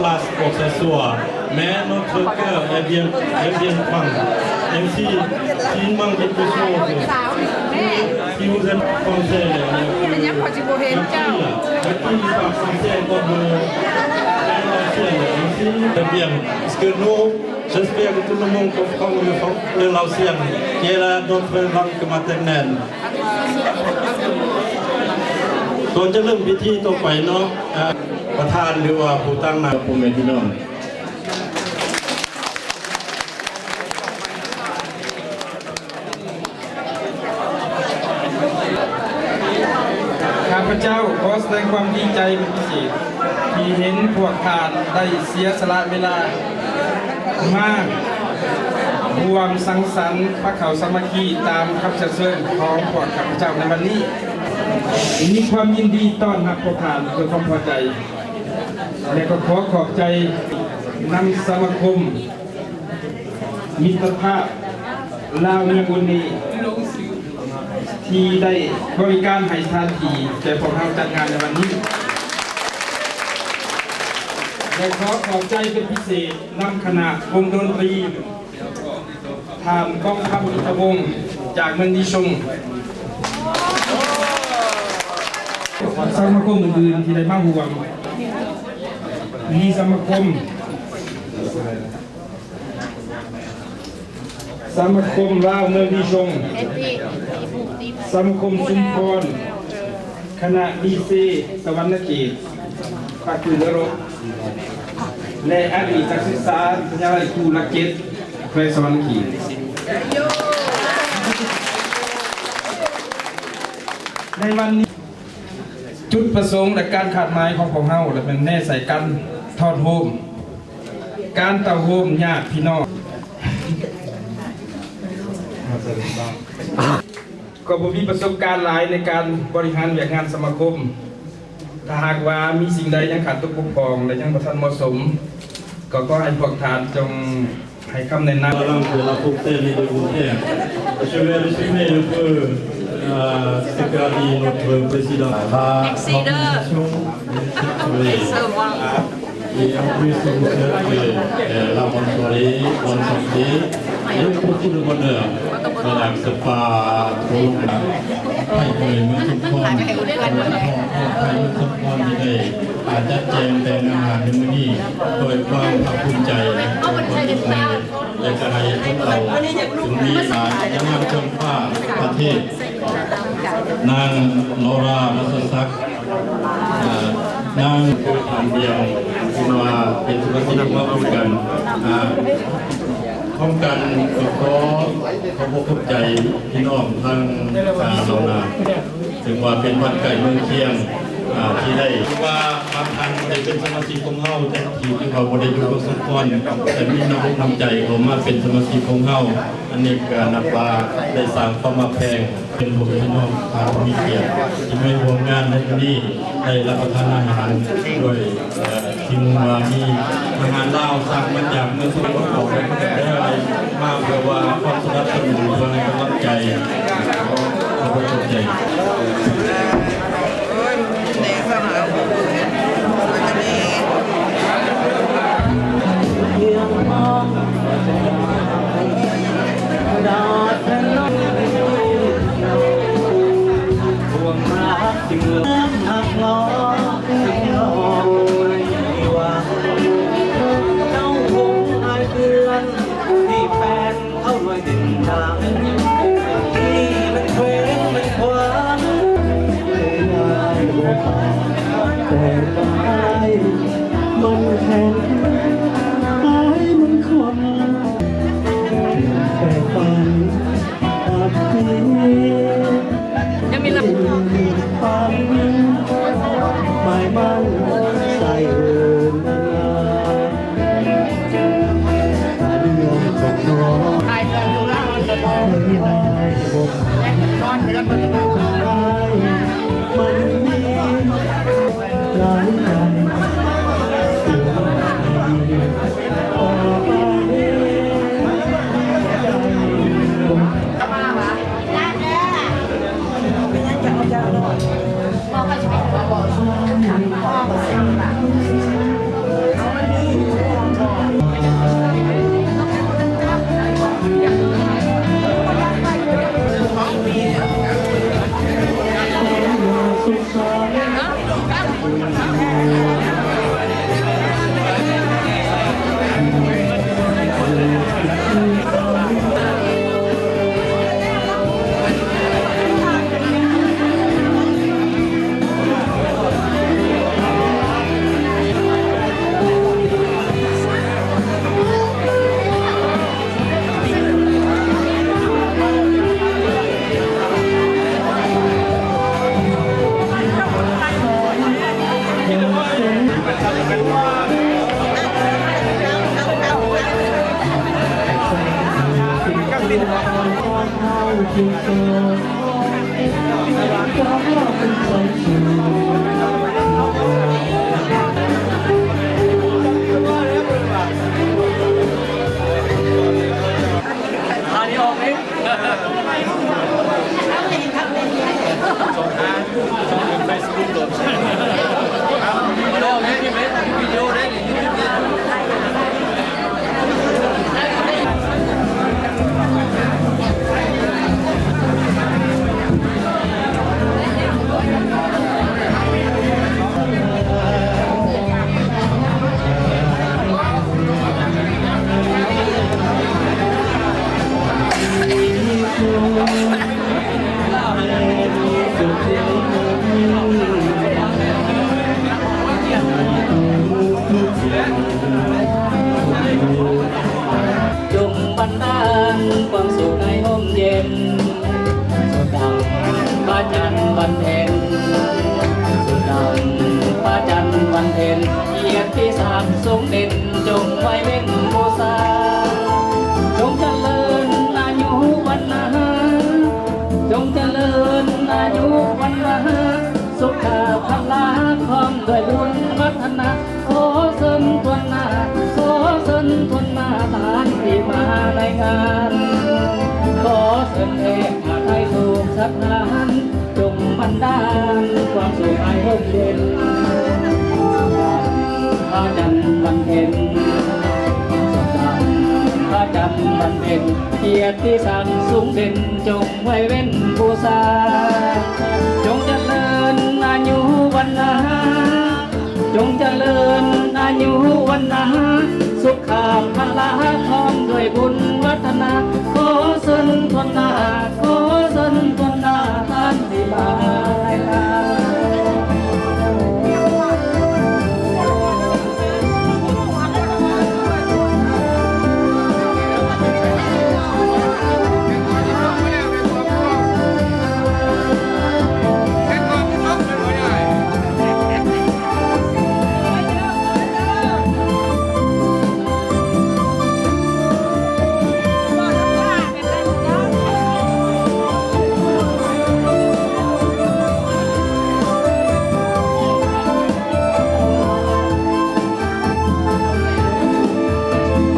place pour ce soir, mais notre cœur est bien, est bien franc. Ainsi, s'il manque quelque chose, si vous êtes français, ເອີຍ ຍັງພໍຊິບໍ່ເຫັນເຈົ້າ Merci, merci, par français, comme, euh, très ancien, merci. Très bien, parce que nous, j'espère que tout le monde comprend le fran-, le, l'ancien, qui est la, notre langue maternelle. ກ່ອນຈະເລີ່ມພິທີຕໍ່ໄປເນາະ ເອີ ປະທານ ຫຼືວ່າຜູ້ຕາງໜ້າ ພໍ່ແມ່ພີ່ນ້ອງ. ຂ້າພະເຈົ້າຂໍສະແດງຄວາມດີໃຈເປັນພິເສດ ທີ່ເຫັນພວກທ່ານໄດ້ເສຍສະຫຼະເວລາ ມາຮ່ວມສັງສັນພາເຂົ້າສາມັກຄີຕາມຄຳເຊີນເຊີນຂອງພວກຂ້າພະເຈົ້າໃນວັນນີ້. ມີຄວາມຍິນດີຕ້ອນຮັບພວກທ່ານດ້ວຍຄວາມພໍໃຈ ແລະ ກໍຂໍຂອບໃຈນຳສະມາຄົມມິດຕະພາບລາວເມືອງອຸນນີ ທີ່ໄດ້ບໍລິການໃຫ້ສະຖານທີ່ແກ່ພວກເຮົາຈັດງານໃນວັນນີ້ ແລະ ຂໍຂອບໃຈເປັນພິເສດນຳຄະນະວົງດົນຕີ ທ່ານ ກອງຄຳ ອິນທະວົງ ຈາກເມືອງດີຊົງ. ສະມາຄົມອື່ນໆທີ່ໄດ້ມາຮ່ວມ ມີສະມາຄົມ ສະມາຄົມລາວເມືອງດີຊົງ, ສະມາຄົມຊຸມພອນ, ຄະນະລີເຊສະຫວັນນະເຂດ ພາກພື້ນນະລົກ ແລະ ອະດີດນັກສຶກສາວິທະຍາໄລຄູຫຼັກເຈັດ ແຂວງສະຫວັນນະເຂດ. ໃນວັນນີ້ ຈຸດປະສົງ ແລະ ການຄາດໝາຍຂອງພວກເຮົາ ລະແມ່ນແນໃສ່ການທອດໂຮມ ການເຕົ້າໂຮມຍາດພີ່ນ້ອງ. ກໍບໍ່ມີປະສົບການຫຼາຍໃນການບໍລິຫານວຽກງານສະມາຄົມ. ຖ້າຫາກວ່າມີສິ່ງໃດຍັງຂາດຕົກບົກຜ່ອງ ແລະ ຍັງບໍ່ທັນເໝາະສົມ, ກໍຂໍໃຫ້ພວກທ່ານຈົ່ງໃຫ້ຄຳແນະນຳ. Madame de la Fontaine et de Voltaire. Je vais résumer un peu, euh, ce qu'a dit notre président. La organisation est structurée. Et en plus, je vous souhaite, euh, la bonne soirée, bonne santé et beaucoup de bonheur. Voilà, c'est pas trop long. ໃຫ້ເມືອງສົມພອນ ໃຫ້ເມືອງສົມພອນທີ່ໄດ້ ອາ ຈັດແຈງແຕ່ງອາຫານໃນມື້ນີ້ ດ້ວຍຄວາມພາກພູມໃຈ ແລະ ຄວາມເປັນເລີຍ ແລະ ກະໃຫ້ພວກເຮົາຈຶ່ງມີຫຼາຍນາງນຳເຄື່ອງຟ້າປະເທດ ນາງ Laura ລັດສະສັກ ອາ ນາງຄືທ່ານດຽວ ທີ່ວ່າເປັນສະມາຊິກມາຄຸຍກັນ ອາ ພ້ອມກັນກໍຂໍຂອບອົກຂອບໃຈພີ່ນ້ອງທັງ ອາ ເຫຼົ່ານາ ເຖິງວ່າເປັນບ້ານໃກ້ເມືອງຄຽງ ອາ ທີ່ໄດ້ ຖືວ່າບາງທ່ານບໍ່ໄດ້ເປັນສະມາຊິກຂອງເຮົາ ແຕ່ທີ່ເຂົາບໍ່ໄດ້ຢູ່ກັບສົມພອນ ແຕ່ມີນ້ຳອົກນ້ຳໃຈເຂົ້າມາເປັນສະມາຊິກຂອງເຮົາ ອັນນີ້ກໍນັບວ່າໄດ້ສ້າງຄວາມຮັກແພງ ເປັນພໍ່ແມ່ພີ່ນ້ອງທີ່ມີກຽດ ທີ່ມາຮ່ວມງານໃນມື້ນີ້ ໄດ້ຮັບປະທານອາຫານດ້ວຍ ເອີ ທີ່ວ່າມີອາຫານລາວສັ່ງມາຈາກເມືອງສະຫວັນນະເຂດ ໄດ້ມາເພື່ອວ່າຄວາມສະໜັບສະໜູນ ເພື່ອໃຫ້ກຳລັງໃຈ ຂອບໃຈ. ເ ຈົ່ງບັນດານຄວາມສຸກໃຫ້ຮົ່ມເຢັນ ສຸດດັ່ງພະຈັນວັນເພັນ ສຸດດັ່ງພະຈັນວັນເພັນ ກຽດຕິສັກຊົງເດັ່ນ ຈົ່ງໄວ້ເວັນບູຊາ ຈົ່ງຈະເລີນອາຍຸວັນນາ ຈົ່ງຈະເລີນອາຍຸວັນນາ ສຸຂະພະລາ ພ້ອມດ້ວຍບຸນວັດທະນາ ຂໍເຊີນທວນໜ້າ ຂໍເຊີນທວນໜ້າ ທ່ານທີ່ມາໃນງານ ຂໍເຊີນແຂກມາຖ່າຍຮູບສັດຖານ ຈົ່ງບັນດານຄວາມສຸກໃຫ້ຮົ່ມເຢັນ ພະຈັນວັນເພັນ ສົບດັງພະຈັນວັນເພັນ ກຽດຕິສັກສູງເດັ່ນ ຈົ່ງໄວ້ເວັນບູຊາ ຈົ່ງຈະເລີນອາຍຸວັນນາ ຈົ່ງຈະເລີນອາຍຸວັນນາ ສຸຂະພະລາ ພ້ອມດ້ວຍບຸນວັດທະນາ ຂໍເຊີນທວນໜ້າ ຂໍເຊີນທວນໜ້າ ທ່ານທີ່ມາໃນງານ.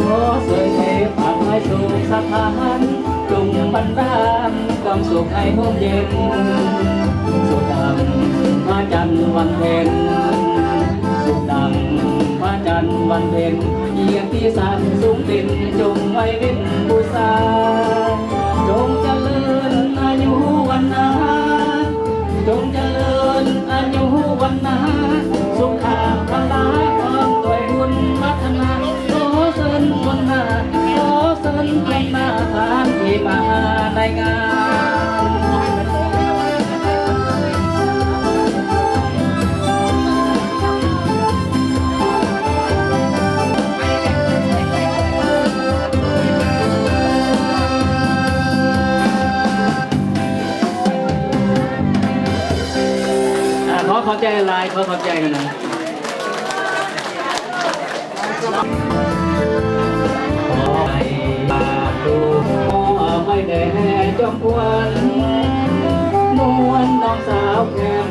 ຂໍເຊີນເທພາໃຫ້ສຸກສະຖານ ຈົ່ງບັນດານຄວາມສຸກໃຫ້ຮົ່ມເຢັນ ສຸດດັ່ງພະຈັນວັນເພັນ ສຸດດັງພະຈັນວັນເພັນ ກຽດຕິສັກສູງເດັ່ນ ຈົ່ງໄວ້ເວັນບູຊາ ຈົ່ງຈະເລີນອາຍຸວັນນາ ຈົ່ງຈະເລີນອາຍຸວັນນາ ສຸຂະພະລາ ພ້ອມດ້ວຍບຸນວັດທະນາ ຂໍເຊີນທວນໜ້າ ຂໍເຊີນທວນໜ້າ ທ່ານທີ່ມາໃນງານ. ອ່າ ຂໍຂອບໃຈຫຼາຍໆ ຂໍຂອບໃຈນຳ. ຂໍໃຫ້ບາດລູກ ຂໍໄວ້ແດ່ຈອມຂວັນ ນວນນ້ອງສາວແກ້